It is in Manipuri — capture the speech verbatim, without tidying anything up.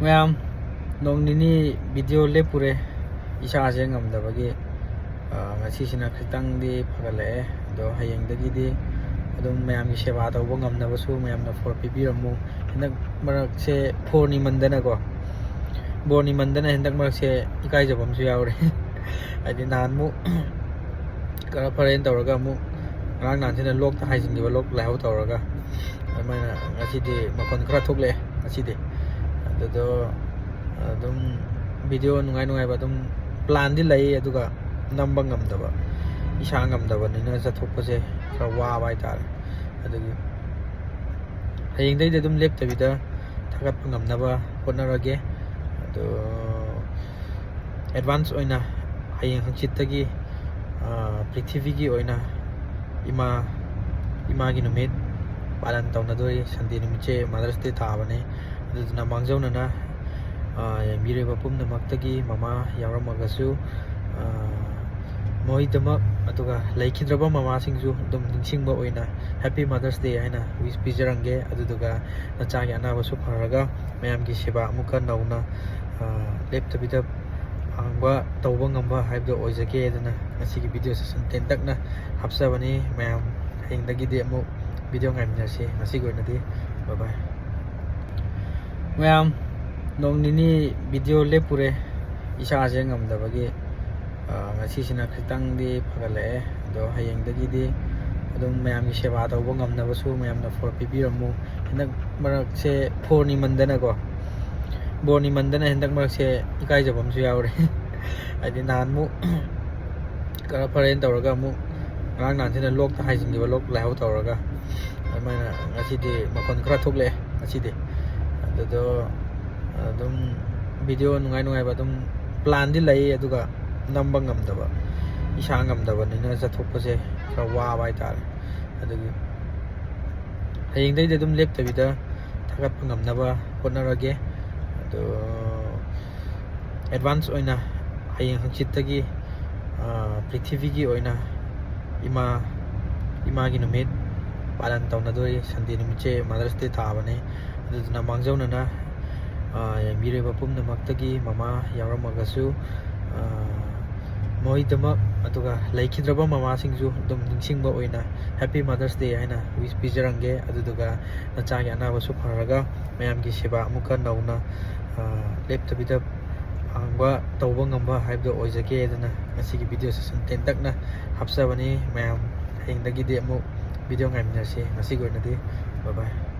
ꯃꯌꯥꯝ, ꯅꯣꯡ ꯅꯤꯅꯤ ꯚꯤꯗꯤꯑꯣ ꯂꯦꯞꯄꯨꯔꯦ, ꯏꯁꯥꯁꯦ ꯉꯝꯗꯕꯒꯤ꯫ ꯑ, ꯉꯁꯤꯁꯤꯅ ꯈꯤꯇꯪꯗꯤ ꯐꯒꯠꯂꯛꯑꯦ, ꯑꯗꯣ ꯍꯌꯦꯡꯗꯒꯤꯗꯤ ꯑꯗꯨꯝ ꯃꯌꯥꯝꯒꯤ ꯁꯦꯕꯥ ꯇꯧꯕ ꯉꯝꯅꯕꯁꯨ ꯃꯌꯥꯝꯅ ꯐꯣꯟ ꯄꯤꯕꯤꯔꯝꯃꯨ꯫ ꯍꯟꯗꯛ ꯃꯔꯛꯁꯦ ꯐꯣꯟ ꯏꯃꯟꯗꯅꯀꯣ, ꯕꯣꯔ ꯅꯤꯃꯟꯗꯅ ꯍꯟꯗꯛ ꯃꯔꯛꯁꯦ ꯏꯀꯥꯏꯖꯕ ꯑꯃꯁꯨ ꯌꯥꯎꯔꯦ꯫ ꯍꯥꯏꯗꯤ ꯅꯍꯥꯟꯃꯨꯛ ꯈꯔ ꯐꯔꯦꯅ ꯇꯧꯔꯒ ꯑꯃꯨꯛ ꯉꯔꯥꯡ ꯅꯍꯥꯟꯁꯤꯅ ꯂꯣꯛꯇ ꯍꯥꯏꯖꯤꯟꯈꯤꯕ, ꯂꯣꯛ ꯂꯥꯏꯍꯧ ꯇꯧꯔꯒ꯫ ꯑꯗꯨꯃꯥꯏꯅ ꯉꯁꯤꯗꯤ ꯃꯈꯣꯟ ꯈꯔ ꯊꯣꯛꯂꯛꯑꯦ ꯉꯁꯤꯗꯤ꯫ ꯑꯗꯨꯗꯣ ꯑꯗꯨꯝ ꯚꯤꯗꯤꯑꯣ ꯅꯨꯡꯉꯥꯏ ꯅꯨꯡꯉꯥꯏꯕ ꯑꯗꯨꯝ ꯄ꯭ꯂꯥꯟꯗꯤ ꯂꯩ, ꯑꯗꯨꯒ ꯅꯝꯕ ꯉꯝꯗꯕ, ꯏꯁꯥ ꯉꯝꯗꯕꯅꯤꯅ ꯆꯠꯊꯣꯛꯄꯁꯦ ꯈꯔ ꯋꯥꯕ ꯍꯥꯏꯇꯥꯔꯦ꯫ ꯑꯗꯨꯒꯤ ꯍꯌꯦꯡꯗꯩꯗꯤ ꯑꯗꯨꯝ ꯂꯦꯞꯇꯕꯤꯗ ꯊꯥꯒꯠꯄ ꯉꯝꯅꯕ ꯍꯣꯠꯅꯔꯒꯦ꯫ ꯑꯗꯣ ꯑꯦꯗꯚꯥꯟꯁ ꯑꯣꯏꯅ ꯍꯌꯦꯡ ꯍꯪꯆꯤꯠꯇꯒꯤ, ꯑ, ꯄ꯭ꯔꯤꯊꯤꯕꯤꯒꯤ ꯑꯣꯏꯅ ꯏꯃꯥ, ꯏꯃꯥꯒꯤ ꯅꯨꯃꯤꯠ ꯄꯥꯂꯟ ꯇꯧꯅꯗꯣꯔꯤ꯫ ꯁꯟꯗꯦ ꯅꯨꯃꯤꯠꯁꯦ ꯃꯥꯗꯔꯁ ꯗꯦ ꯊꯥꯕꯅꯦ꯫ ꯑꯗꯨꯗꯨꯅ ꯃꯥꯡꯖꯧꯅꯅ, ꯑ, ꯌꯦꯡꯕꯤꯔꯤꯕ ꯄꯨꯝꯅꯃꯛꯇꯒꯤ, ꯃꯃꯥ ꯌꯥꯎꯔꯝꯃꯒꯁꯨ, ꯑ, ꯃꯣꯏꯗꯃꯛ, ꯑꯗꯨꯒ ꯂꯩꯈꯤꯗ꯭ꯔꯕ ꯃꯃꯥꯁꯤꯡꯁꯨ ꯑꯗꯨꯝ ꯅꯤꯡꯁꯤꯡꯕ ꯑꯣꯏꯅ Happy Mother's Day ꯍꯥꯏꯅ ꯋꯤꯁ ꯄꯤꯖꯔꯝꯒꯦ꯫ ꯑꯗꯨꯗꯨꯒ ꯅꯆꯥꯒꯤ ꯑꯅꯥꯕꯁꯨ ꯐꯔꯒ ꯃꯌꯥꯝꯒꯤ ꯁꯦꯕꯥ ꯑꯃꯨꯛꯀ ꯅꯧꯅ, ꯑ, ꯂꯦꯞꯇꯕꯤꯗ ꯐꯪꯕ, ꯇꯧꯕ ꯉꯝꯕ ꯍꯥꯏꯕꯗꯣ ꯑꯣꯏꯖꯒꯦ꯫ ꯑꯗꯨꯅ ꯉꯁꯤꯒꯤ ꯚꯤꯗꯤꯑꯣꯁꯦ ꯁꯨꯝ ꯇꯦꯟꯇꯛꯅ ꯍꯥꯞꯆꯕꯅꯤ꯫ ꯃꯌꯥꯝ ꯍꯌꯦꯡꯗꯒꯤꯗꯤ ꯑꯃꯨꯛ ꯚꯤꯗꯤꯑꯣ ꯉꯥꯏꯃꯤꯟꯅꯁꯤ꯫ ꯉꯁꯤꯒꯤ ꯑꯣꯏꯅꯗꯤ bye bye꯫ ꯃꯌꯥꯝ, ꯅꯣꯡ ꯅꯤꯅꯤ ꯚꯤꯗꯤꯑꯣ ꯂꯦꯞꯄꯨꯔꯦ, ꯏꯁꯥꯁꯦ ꯉꯝꯗꯕꯒꯤ꯫ ꯑ, ꯉꯁꯤꯁꯤꯅ ꯈꯤꯇꯪꯗꯤ ꯐꯒꯠꯂꯛꯑꯦ, ꯑꯗꯣ ꯍꯌꯦꯡꯗꯒꯤꯗꯤ ꯑꯗꯨꯝ ꯃꯌꯥꯝꯒꯤ ꯁꯦꯕꯥ ꯇꯧꯕ ꯉꯝꯅꯕꯁꯨ ꯃꯌꯥꯝꯅ ꯐꯣꯟ ꯄꯤꯕꯤꯔꯝꯃꯨ꯫ ꯍꯟꯗꯛ ꯃꯔꯛꯁꯦ ꯐꯣꯟ ꯏꯃꯟꯗꯅꯀꯣ, ꯕꯣꯔ ꯅꯤꯃꯟꯗꯅ ꯍꯟꯗꯛ ꯃꯔꯛꯁꯦ ꯏꯀꯥꯏꯖꯕ ꯑꯃꯁꯨ ꯌꯥꯎꯔꯦ꯫ ꯍꯥꯏꯗꯤ ꯅꯍꯥꯟꯃꯨꯛ ꯈꯔ ꯐꯔꯦꯅ ꯇꯧꯔꯒ ꯑꯃꯨꯛ ꯉꯔꯥꯡ ꯅꯍꯥꯟꯁꯤꯅ ꯂꯣꯛꯇ ꯍꯥꯏꯖꯤꯟꯈꯤꯕ, ꯂꯣꯛ ꯂꯥꯏꯍꯧ ꯇꯧꯔꯒ꯫ ꯑꯗꯨꯃꯥꯏꯅ ꯉꯁꯤꯗꯤ ꯃꯈꯣꯟ ꯈꯔ ꯊꯣꯛꯂꯛꯑꯦ ꯉꯁꯤꯗꯤ꯫ ꯑꯗꯨꯗꯣ ꯑꯗꯨꯝ ꯚꯤꯗꯤꯑꯣ ꯅꯨꯡꯉꯥꯏ ꯅꯨꯡꯉꯥꯏꯕ ꯑꯗꯨꯝ ꯄ꯭ꯂꯥꯟꯗꯤ ꯂꯩ, ꯑꯗꯨꯒ ꯅꯝꯕ ꯉꯝꯗꯕ, ꯏꯁꯥ ꯉꯝꯗꯕꯅꯤꯅ ꯆꯠꯊꯣꯛꯄꯁꯦ ꯈꯔ ꯋꯥꯕ ꯍꯥꯏꯇꯥꯔꯦ꯫ ꯑꯗꯨꯒꯤ ꯍꯌꯦꯡꯗꯩꯗꯤ ꯑꯗꯨꯝ ꯂꯦꯞꯇꯕꯤꯗ ꯊꯥꯒꯠꯄ ꯉꯝꯅꯕ ꯍꯣꯠꯅꯔꯒꯦ꯫ ꯑꯗꯣ ꯑꯦꯗꯚꯥꯟꯁ ꯑꯣꯏꯅ ꯍꯌꯦꯡ ꯍꯪꯆꯤꯠꯇꯒꯤ, ꯑ, ꯄ꯭ꯔꯤꯊꯤꯕꯤꯒꯤ ꯑꯣꯏꯅ ꯏꯃꯥ, ꯏꯃꯥꯒꯤ ꯅꯨꯃꯤꯠ ꯄꯥꯂꯟ ꯇꯧꯅꯗꯣꯔꯤ꯫ ꯁꯟꯗꯦ ꯅꯨꯃꯤꯠꯁꯦ ꯃꯥꯗꯔꯁ ꯗꯦ ꯊꯥꯕꯅꯦ꯫ ꯑꯗꯨꯗꯨꯅ ꯃꯥꯡꯖꯧꯅꯅ, ꯑ, ꯌꯦꯡꯕꯤꯔꯤꯕ ꯄꯨꯝꯅꯃꯛꯇꯒꯤ ꯃꯃꯥ ꯌꯥꯎꯔꯝꯃꯒꯁꯨ, ꯑ, ꯃꯣꯏꯗꯃꯛ, ꯑꯗꯨꯒ ꯂꯩꯈꯤꯗ꯭ꯔꯕ ꯃꯃꯥꯁꯤꯡꯁꯨ ꯑꯗꯨꯝ ꯅꯤꯡꯁꯤꯡꯕ ꯑꯣꯏꯅ Happy Mother's Day ꯍꯥꯏꯅ wish ꯄꯤꯖꯔꯝꯒꯦ꯫ ꯑꯗꯨꯗꯨꯒ ꯅꯆꯥꯒꯤ ꯑꯅꯥꯕꯁꯨ ꯐꯔꯒ ꯃꯌꯥꯝꯒꯤ ꯁꯦꯕꯥ ꯑꯃꯨꯛꯀ ꯅꯧꯅ, ꯑ, ꯂꯦꯞꯇꯕꯤꯗ ꯐꯪꯕ, ꯇꯧꯕ ꯉꯝꯕ ꯍꯥꯏꯕꯗꯣ ꯑꯣꯏꯖꯒꯦ꯫ ꯑꯗꯨꯅ ꯉꯁꯤꯒꯤ video session ꯇꯦꯟꯇꯛꯅ ꯍꯥꯞꯆꯕꯅꯤ꯫ ꯃꯌꯥꯝ ꯍꯌꯦꯡꯗꯒꯤꯗꯤ ꯑꯃꯨꯛ video ꯉꯥꯏꯃꯤꯟꯅꯔꯁꯤ꯫ ꯉꯁꯤꯒꯤ ꯑꯣꯏꯅꯗꯤ bye bye꯫